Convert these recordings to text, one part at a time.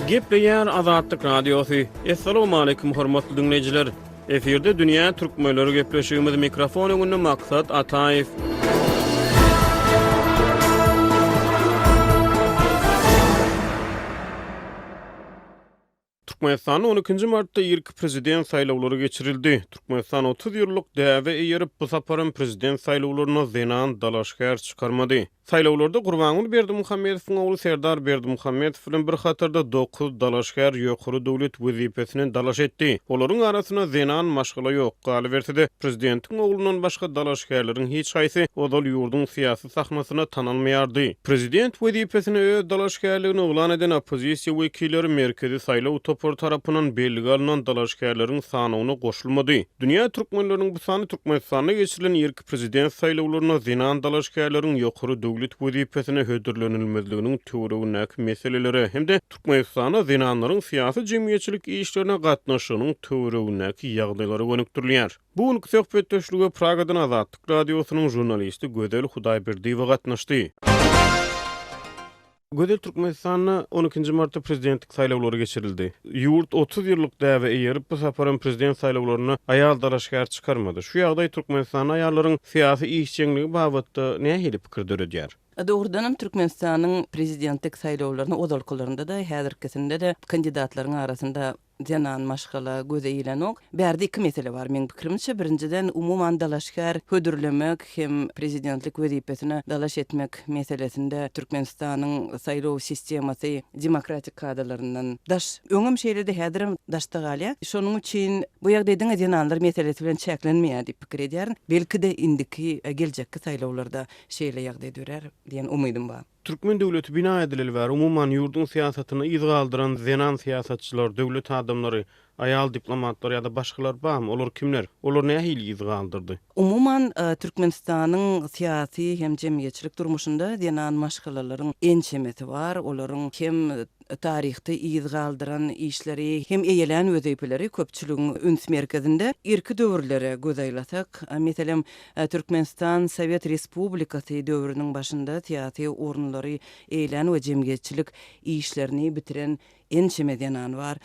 Gepleýär Azatlyk Radiosy. Assalamualaikum hormatly diňleýjiler. Efirde dünýä türkmenleri gepleşigimiz mikrofon öňünde Maksat Ataýew. Türkmenistanda on ikinji martda irki prezident saýlawlary geçirildi. Türkmenistan 30 ýyllyk däbe eýerip, bu saparam prezident saýlawlaryna zenan dalaşgär çykarmady. Saýlawlarda Gurbanguly Berdimuhamedowyň ogly Serdar Berdimuhamedow bilen bir hatarda dokuz dalaşgär ýokary döwlet wezipesine dalaş etdi. Olaryň arasynda zenan maşgala ýok. Galyberse-de, prezidentiň oglundan başga dalaşgärleriň hiç haýsy ozal ýurduň syýasy sahnasynda tanalmaýardy. Prezident wezipesine öz dalaşgärligini yglan eden oppozisiýa wekilleri Merkezi saýlaw topary tarapyndan bellige alnan dalaşgärleriň sanawyna goşulmady. Dünýä türkmenleriniň bu sany Türkmenistanda geçirilen irki prezident saýlawlarynda zenan dalaşgärleriň ýokary döwlet wezipesine hödürlenilmezliginiň töweregindäki meselelere hem-de Türkmenistanda zenanlaryň syýasy-jemgyýetçilik işlerine gatnaşygynyň töweregindäki ýagdaýlara gönükdirilýär. Bu günki söhbetdeşlige Pragadan Azatlyk Radiosynyň žurnalisti Gözel Hudaýberdiýewa gatnaşdy. Gözel Türkmenistanda on ikinji martda prezidentlik saýlawlary geçirildi. Ýurt 30 ýyllyk däbe eýerip, bu saparam prezident saýlawlarynda aýal dalaşgär çykarmady. Şu ýagdaý Türkmenistanda aýallaryň syýasy işjeňligi babatda nähili pikir döredýär? Dogrudanam, Türkmenistanyň prezidentlik saýlawlaryna ozalkylarynda-da, häzirkisinde-de kandidatlaryň arasynda Zenan maşgala göze ilenok. Bärde iki mesele bar meň pikirimçe. Birinjiden, umuman dalaşgär hödürlemek hem prezidentlik wezipesine dalaş etmek meselesinde Türkmenistanyň saýlaw sistemasy demokratik kadalaryndan daş. Öňem şeýledi, häzirem daşda galýar. Şonuň üçin bu ýagdaý diňe zenanlar meselesi bilen çäklenmeýär diýip pikir edýärin. Belki-de indiki, geljekki saýlawlarda şeýle ýagdaý dörär diýen umydym bar. Türkmen döwleti bina edileli bäri, umuman, ýurduň syýasatynda yz galdyran zenan syýasatçylar, döwlet adamlary, aýal diplomatlar ýa-da başgalar barmy? Olar kimler? Olar nähili yz galdyrdy? Umuman, Türkmenistanyň syýasy hem jemgyýetçilik durmuşynda zenan maşgalalaryň ençemesi bar. Olaryň hem taryhda yz galdyran işleri, hem eýelän wezipeleri köpçüligiň üns merkezinde. Irki döwürlere göz aýlasak, meselem, Türkmenistan Sowet Respublikasy döwrüniň başynda syýasy orunlary eýlän we jemgyýetçilik işlerini bitiren ençeme zenan bar.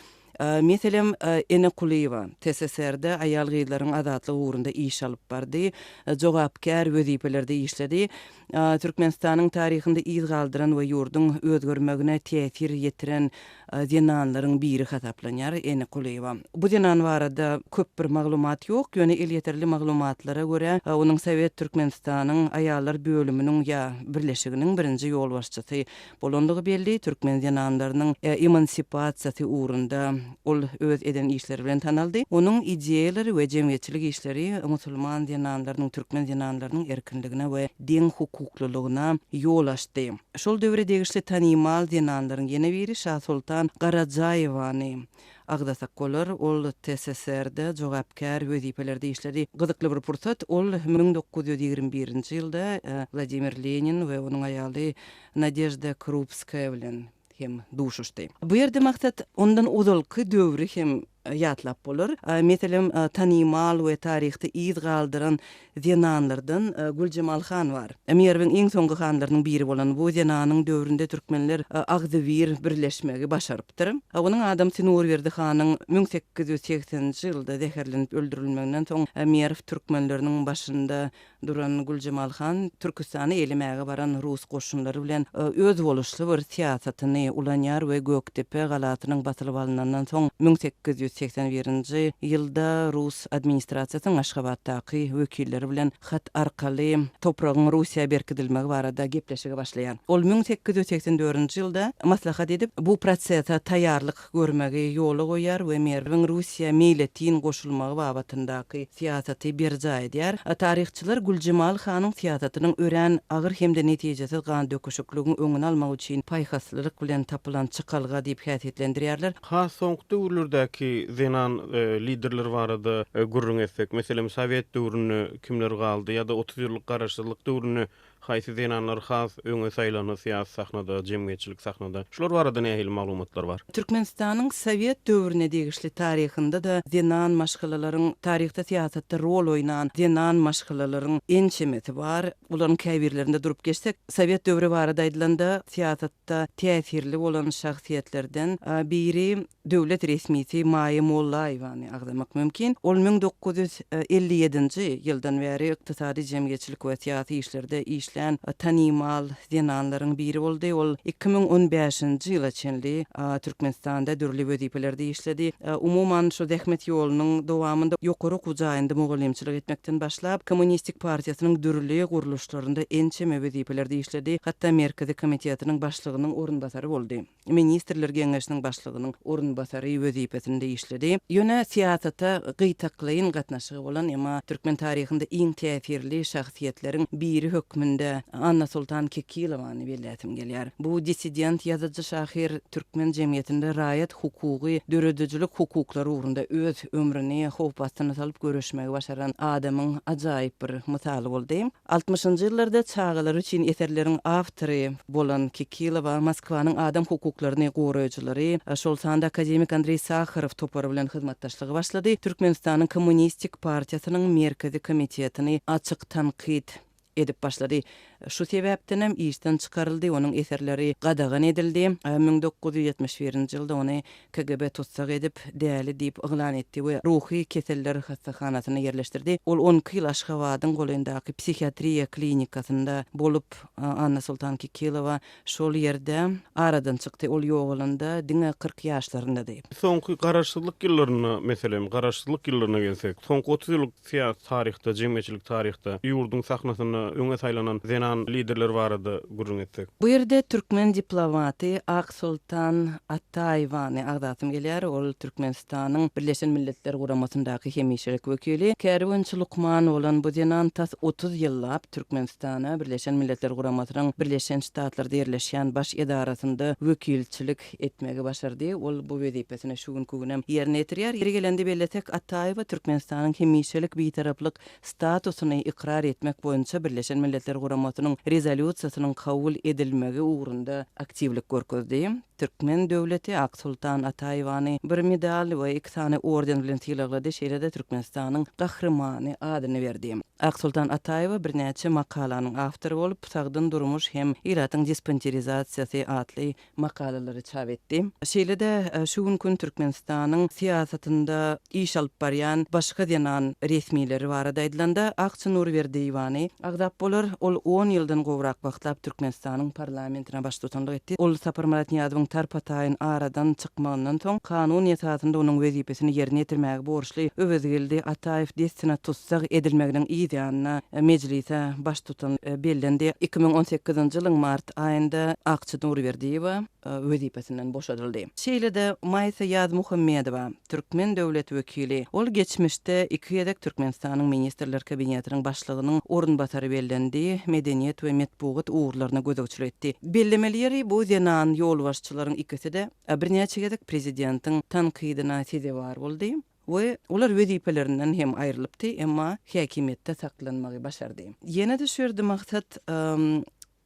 Meselem, Ene Kulyýewa TSSR-de aýal-gyzlaryň azatlygy ugrunda iş alyp bardy, jogapkär wezipelerde işledi. Türkmenistanyň taryhynda yz galdyran we ýurduň özgermegine täsir ýetiren zenanlaryň biri hasaplanýar Ene Kulyýewa. Bu zenan barada köp bir maglumat ýok, ýöne elýeterli maglumatlara görä, onuň Sowet Türkmenistanyň aýallar bölüminiň ýa birleşiginiň birinji ýolbaşçysy bolandygy belli. Türkmen zenanlarynyň emansipasiýasy ugrunda ol öz eden işleri bilen tanaldy. Onuň ideýalary we jemgyýetçilik işleri musulman zenanlarynyň, türkmen zenanlarynyň erkinligine we deň hukuklylygyna ýol açdy. Şol döwre degişli tanymal zenanlaryň ýene biri Şasoltan Garajaýewany agzasak bolar. Ol TSSR-de jogapkär wezipelerde işledi. Gyzykly bir pursat, ol 1921-nji ýylda Wladimir Lenin we onuň aýaly Nadežda Krupskaýa bilen hem duşuşdy. Bu ýerde maksat ondan ozalky döwri hem ýatlap bolar. Meselem, tanymal we taryhda yz galdyran zenanlardan Güljemal han bar. Merwiň iň soňky hanlarynyň biri bolan bu zenanyň döwründe türkmenler agzybir birleşmegi başarypdyr. Onuň adamsy Nurberdi hanyň 1880-nji ýylda zäherlenip öldürilmeginden soň Merw türkmenleriniň başynda duran Güljemal han Türküstany eýlemäge baran rus goşunlary bilen özboluşly bir syýasatyny ulanýar we Gökdepe galasynyň basylyp alnandan soň 1881-nji ýylda rus administrasiýasynyň Aşgabatdaky wekilleri bilen hat arkaly topragyň Russiýa berkidilmegi barada gepleşige başlaýar. Ol 1884-nji ýylda maslahat edip, bu prosese taýýarlyk görmegi ýola goýýar we Merwiň Russiýa meýletin goşulmagy babatyndaky syýasaty berjaý edýär. Taryhçylar Güljemal hanyň syýasatynyň örän agyr hem-de netijesiz gan döküşikligiň öňüni almak üçin paýhaslylyk bilen tapylan çykalga diýip häsiýetlendirýärler. Has soňky döwürlerdäki zenan liderler barada gürrüň etsek, meselem, sowet döwründe kimler galdy ýa-da 30 ýyllyk garaşsyzlyk döwründe. Haýsy zenanlar has öňe saýlandy syýasy sahnada, jemgyýetçilik sahnada? Şular barada nähili maglumatlar bar? Türkmenistanyň sowet döwrüne degişli taryhynda-da zenan maşgalalaryň taryhda syýasatda rol oýnan zenan maşgalalaryň ençemesi bar. Olaryň käbirlerinde durup geçsek, sowet döwri barada aýdylanda syýasatda täsirli bolan şahsyýetlerden biri döwlet resmisi Maýa Mollaýewany agzamak mümkin. Ol 1957-nji ýyldan bäri ykdysady, jemgyýetçilik we syýasy işlerde işlän tanymal zenanlaryň biri boldy. Ol 2015-nji ýyla çenli Türkmenistanda dürli wezipelerde işledi. Umuman, şu zähmet ýolunyň dowamynda ýokary okuw jaýynda mugallymçylyk etmekden başlap, Kommunistik partiýasynyň dürli gurluşlarynda ençeme wezipelerde işledi, hatda Merkezi komitetiniň başlygynyň orunbasary boldy. Ministrler Geňeşiniň başlygynyň orunbasary wezipesinde işledi. Ýöne syýasata gytaklaýyn gatnaşygy bolan, emma türkmen taryhynda iň täsirli şahsyýetleriň biri hökmünde Annasoltan Kekilowany belläsim gelýär. Bu dissident ýazyjy-şahyr türkmen jemgyýetinde raýat hukugy, döredijilik hukuklary ugrunda öz ömrüni howp astyna salyp göreşmegi başaran adamyň ajaýyp bir mysaly boldy. Altmyşynjy ýyllarda çagalar üçin eserleriň awtory bolan Kekilowa Moskwanyň adam hukuklaryny goraýjylary, şol sanda akademik Andreý Saharow topary bilen hyzmatdaşlygy başlady, Türkmenistanyň Kommunistik partiýasynyň Merkezi komitetini açyk tankyt edip başlady. Şu sebäpdenem işden çykaryldy, onuň eserleri gadagan edildi. 1971-nji ýylda ony KGB tussag edip, däli diýip yglan etdi we ruhy keseller hassahanasyna ýerleşdirdi. Ol on iki ýyl Aşgabadyň golaýyndaky psihiatriýa klinikasynda bolup, Annasoltan Kekilowa şol ýerde aradan çykdy. Ol ýogalanda diňe 40 ýaşlaryndady. Soňky garaşsyzlyk ýyllarynda, meselem, garaşsyzlyk ýyllaryna gelsek, soňky 30 ýyllyk syýasy taryhda, jemgyýetçilik taryhda ýurduň sahnasynda öňe saýlanan zenan liderler barada gürrüň etsek. Bu ýerde türkmen diplomaty Aksoltan Ataýewany agzasym gelýär. Ol Türkmenistanyň Birleşen Milletler Guramasyndaky hemişelik wekili. Käri boýunça lukman bolan bu zenan tas 30 ýyllap Türkmenistana Birleşen Milletler Guramasynyň Birleşen Ştatlarda ýerleşýän baş edarasynda wekilçilik etmegi başardy. Ol bu wezipesini şu günki günem ýerine ýetirýär. Ýeri gelende bellesek, Ataýewa Türkmenistanyň hemişelik Bitaraplyk statusyny ykrar etmek boýunça Birleşen Milletler Guramasynyň Rezolýusiýasynyň kabul edilmegi ugrunda aktiwlik görkezdi. Türkmen döwleti Aksoltan Ataýewany bir medal we iki sany orden bilen sylaglady, şeýle-de Türkmenistanyň Gahrymany adyny berdi. Aksoltan Ataýewa birnäçe makalanyň awtory bolup, Sagdyn durmuş hem ilatyň dispanserizasiýasy atly makalalary çap etdi. Şeýle-de şu günki gün Türkmenistanyň syýasatynda iş alyp barýan başga zenan resmileri barada aýdylanda, Akça Nurberdiýewany agzap bolar. Ol on ýyldan gowrak wagtlap Türkmenistanyň parlamentine baştutanlyk etdi. Ol Saparmyrat Nyýazowyň tarpa-taýyn aradan çykmagyndan soň, kanun esasynda onuň wezipesini ýerine ýetirmäge borçly Öwezgeldi Ataýew dessine tussag edilmeginiň yz ýanyna Mejlise baştutan bellendi. 2018-nji ýylyň mart aýynda Akça Nurberdiýewa wezipesinden boşadyldy. Şeýle-de Maýsa Ýazmuhammedowa, türkmen döwlet wekili. Ol geçmişde iki gezek Türkmenistanyň Ministrler Kabinetiniň Başlygynyň orunbasary bellendi, medeniýet we metbugat ugurlaryna gözegçilik etdi. Bellemeli ýeri, bu zenan ýolbaşçylaryň ikisi-de birnäçe gezek prezidentiň tankydyna sezewar boldy. We olar wezipelerinden hem aýrylypdy, emma häkimiýetde saklanmagy başardy. Ýene-de şu ýerde maksat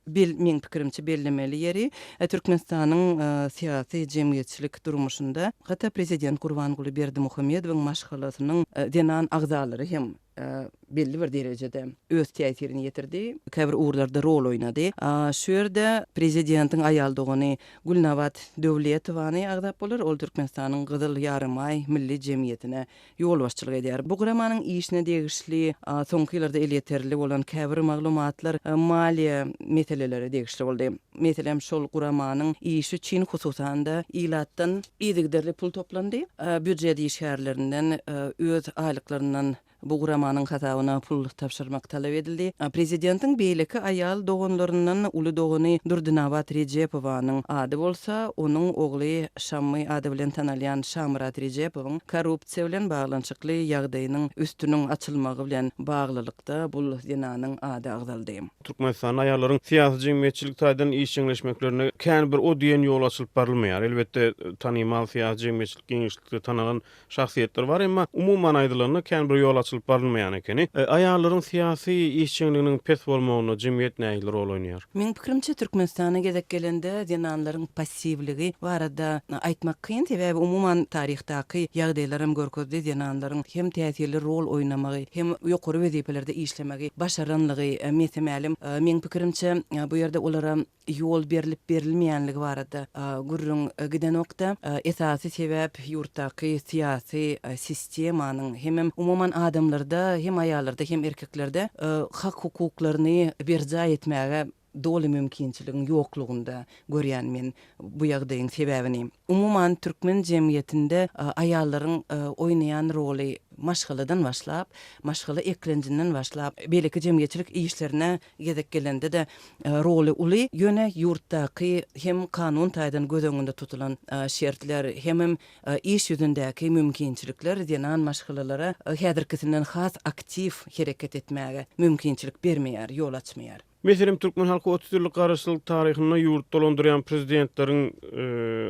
bel meň pikirimçe bellemeli ýeri, Türkmenistanyň syýasy, jemgyýetçilik durmuşynda hatda prezident Gurbanguly Berdimuhamedowyň maşgalasynyň zenan agzalary hem belli bir derejede öz täsirini ýetirdi, käbir ugurlarda rol oýnady. Şu ýerde prezidentiň aýal dogany Gülnabat Döwletowany agzap bolar, ol Türkmenistanyň Gyzyl Ýarymaý milli jemgyýetine ýolbaşçylyk edýär. Bu guramanyň işine degişli soňky ýyllarda elýeterli bolan käbir maglumatlar maliýe meselelere degişli boldy. Meselem, şol guramanyň işi üçin, hususan-da, ilatdan yzygiderli pul toplandy. Býujet işgärlerinden öz aýlyklaryndan bu guramanyň hasabyna pul tabşyrmak talap edildi. Prezidentiň beýleki aýal doganlaryndan uly dogany Durdynabat Rejepowanyň ady bolsa, onuň ogly Şammy ady bilen tanalýan Şamyrat Rejepowyň korrupsiýa bilen baglanyşykly ýagdaýynyň üstüniň açylmagy bilen baglylykda bul zenanyň ady agzaldy. Türkmenistanda aýallaryň syýasy-jemgyýetçilik taýdan işjeňleşmeklerine kän bir o diýen ýol açylyp barylmaýar. Elbetde, tanymal syýasy-jemgyýetçilik giňişlikde tanalan şahsyýetler bar, emma umuman aýdylanda kän bir ýol açylyp. açylyp barylmaýan ekeni. Aýallaryň syýasy işjeňliginiň pes bolmagynda jemgyýet nähili rol oýnaýar? Meň pikirimçe, Türkmenistana gezek gelende zenanlaryň passiwligi barada aýtmak kyn, sebäbi umuman taryhdaky ýagdaýlaram görkezdi, zenanlaryň hem täsirli rol oýnamagy, hem ýokary wezipelerde işlemegi başaranlygy mese-mälim. Meň pikirimçe, bu ýerde olara ýol berlip-berilmeýänligi barada gürrüň gidenok-da, esasy sebäp ýurtdaky syýasy sistemanyň hemem umuman adamlarda, hem aýallarda, hem erkeklerde hak-hukuklaryny berjaý etmäge doly mümkinçiligiň ýoklugynda görýän men bu ýagdaýyň sebäbini. Umuman türkmen jemgyýetinde aýallaryň oýnaýan roly maşgaladan başlap, maşgala eklenjinden başlap, beýleki jemgyýetçilik işlerine gezek gelende-de roly uly. Ýöne ýurtdaky hem kanun taýdan göz öňünde tutulan şertler, hemem iş ýüzündäki mümkinçilikler zenan maşgalalara häzirkisinden has aktiw hereket etmäge mümkinçilik bermeýär, ýol açmaýar. Meselem, türkmen halky 30 ýyllyk garaşsyzlyk taryhynda ýurt dolandyrýan prezidentleriň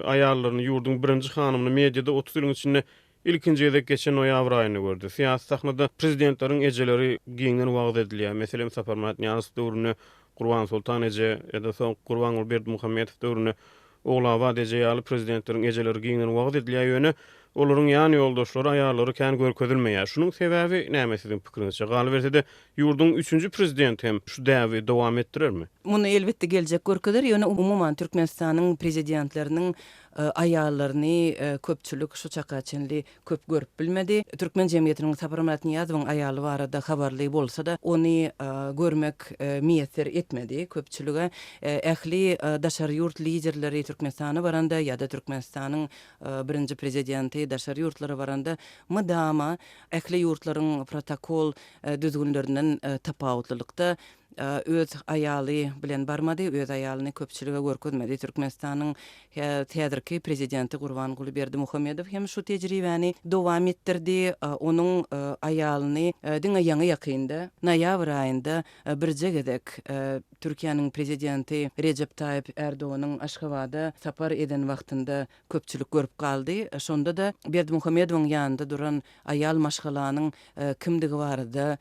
aýallaryny, ýurduň birinji hanymyny mediada 30 ýylyň içinde Ilkinji gezek geçen noýabr aýynda gördi. Syýasy sahnada prezidentleriň ejeleri giňden wagyz edilýär. Meselem, Saparmyrat Nyýazow döwründe Gurbansoltan eje ýa-da soň Gurbanguly Berdimuhamedow döwründe Ogulabat eje ýaly prezidentleriň ejeleri giňden wagyz edilýär, ýöne olaryň ýan ýoldaşlary, aýallary kän görkezilmeýär. Şunuň sebäbi näme siziň pikiriňizçe? Galyberse-de, ýurduň üçünji prezidenti hem şu däbi dowam etdirermi? Muny elbetde geljek görkezer, ýöne umuman Türkmenistanyň prezidentleriniň Aýallaryny köpçülik şu çaka çenli köp görüp bilmedi. Türkmen jemgyýetiniň Saparmyrat Nyýazowyň aýaly barada habarly bolsa-da, ony görmek miýesser etmedi köpçülige. Ähli daşary ýurt liderleri Türkmenistana baranda ýa-da Türkmenistanyň birinji prezidenti daşary ýurtlara baranda mydama ähli ýurtlaryň protokol düzgünlerinden tapawutlylykda öz aýaly bilen barmady, öz aýalyny köpçülige görkezmedi. Türkmenistanyň häzirki prezidenti Gurbanguly Berdimuhamedow hem şu tejribäni dowam etdirdi. Onuň aýalyny diňe ýaňy-ýakynda, noýabr aýynda birje gezek Türkiýäniň prezidenti Rejep Taýyp Ärdoganyň Aşgabada sapar eden wagtynda köpçülik görüp galdy. Şonda-da Berdimuhamedowyň ýanynda duran aýal maşgalanyň kimdigi barada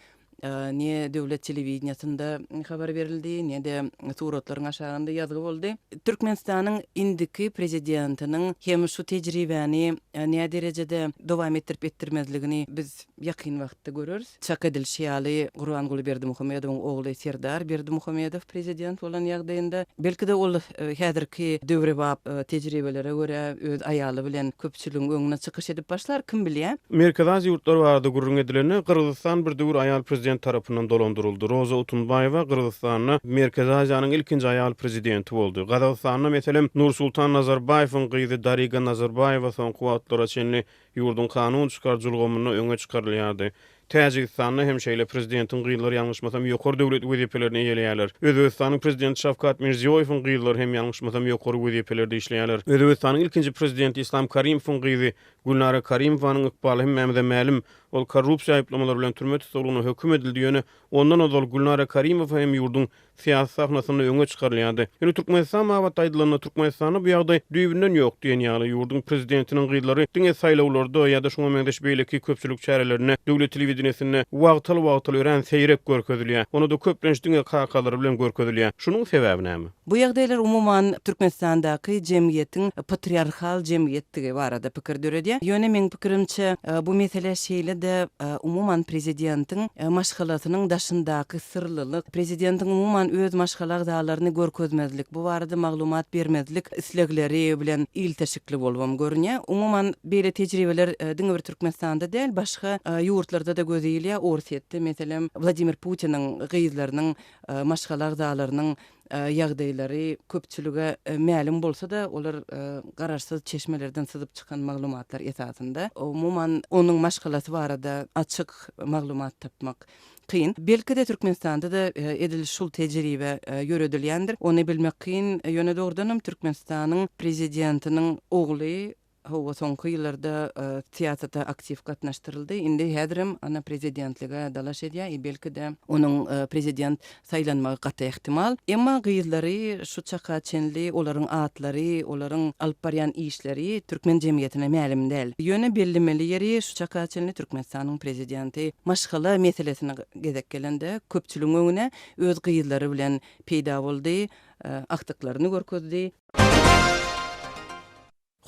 Ne döwlet telewideniýesinde habar berildi, ne-de suratlaryň aşagynda ýazgy boldy. Türkmenistanyň indiki prezidentiniň hem şu tejribäni näderejede dowam etdirip-etdirmezligini biz ýakyn wagtda göreris. Çak edilişi ýaly, Gurbanguly Berdimuhamedowyň ogly Serdar Berdimuhamedow prezident bolan ýagdaýynda, belki-de ol häzirki döwrebap tejribelere görä öz aýaly bilen köpçüligiň öňünde çykyş edip başlar, kim bilýär. Merkezi Aziýa ýurtlary barada gürrüň edilende, Gyrgyzystan bir döwür aýal prezident tarapyndan dolandyryldy. Roza Otunbaýewa Gyrgyzystanda Merkezi Aziýanyň ilkinji aýal prezidenti boldy. Gazagystanda, meselem, Nursultan Nazarbaýewiň gyzy Dariga Nazarbaýewa soňky wagtlara çenli ýurduň kanun çykaryjy ulgamynda öňe çykarylýardy. Täjigistanda hem şeýle, prezidentiň gyzlary ýalňyşmasam ýokary döwlet wezipelerini eýeleýärler. Özbegistanyň prezidenti Şawkat Mirziýoýewiň gyzlary hem ýalňyşmasam ýokary wezipelerde işleýärler. Özbegistanyň ilkinji prezidenti Islam Karimowyň gyzy Gülnara Karimowanyň ykbaly hemmämize mälim. Ol korrupsiýa aýyplamalary bilen türme tussaglygyna höküm edildi, ýöne ondan ozal Gülnara Karimowa hem ýurduň syýasy sahnasynda öňe çykarylýardy. Ýöne Türkmenistan babatda aýdylanda, Türkmenistanda bu ýagdaý düýbünden ýok diýen ýaly. Ýurduň prezidentiniň gyzlary diňe saýlawlarda ýa-da şuňa meňzeş beýleki köpçülik çärelerinde, döwlet telewideniýesinde wagtal-wagtal örän seýrek görkezilýär. Onda-da köplenç diňe kakalary bilen görkezilýär. Şunuň sebäbi näme? Bu ýagdaýlar umuman Türkmenistandaky jemgyýetiň patriarhal jemgyýetdigi barada pikir döredýär. Ýöne meň pikirimçe, bu mesele şeýle-de umuman prezidentiň maşgalasynyň daşyndaky syrlylyk, prezidentiň umuman öz maşgala agzalaryny görkezmezlik, bu barada maglumat bermezlik islegleri bilen ilteşikli bolubam görünýär. Umuman, beýle tejribeler diňe bir Türkmenistanda däl, başga ýurtlarda-da göze ilýär. Orsýetde, meselem, Wladimir Putiniň gyzlarynyň maşgala agzalarynyň ýagdaýlary köpçülige mälim bolsa-da, olar garaşsyz çeşmelerden syzyp çykan maglumatlar esasynda. Umuman, onuň maşgalasy barada açyk maglumat tapmak kyn. Belki-de, Türkmenistanda-da edil şul tejribe ýöredilýändir. Ony bilmek kyn. Ýöne dogrudanam Türkmenistanyň prezidentiniň ogly. Hawa, soňky ýyllarda syýasata aktiw gatnaşdyryldy. Indi häzirem ana prezidentlige dalaş edýär i belki-de onuň prezident saýlanmagy gaty ähtimal. Emma gyzlary şu çaka çenli olaryň atlary, olaryň alyp barýan işleri türkmen jemgyýetine mälim däl. Ýöne bellemeli ýeri şu çaka çenli Türkmenistanyň prezidenti maşgala meselesine gezek gelende köpçüligiň öňüne öz gyzlary bilen peýda boldy, agtyklaryny görkezdi.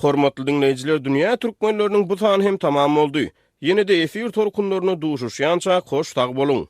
Hormatly diňleýjiler Dünýä Türkmenleriniň bu sany hem tamam boldy. Ýene-de efir tolkunlarynda duşuşýançak hoş sag boluň!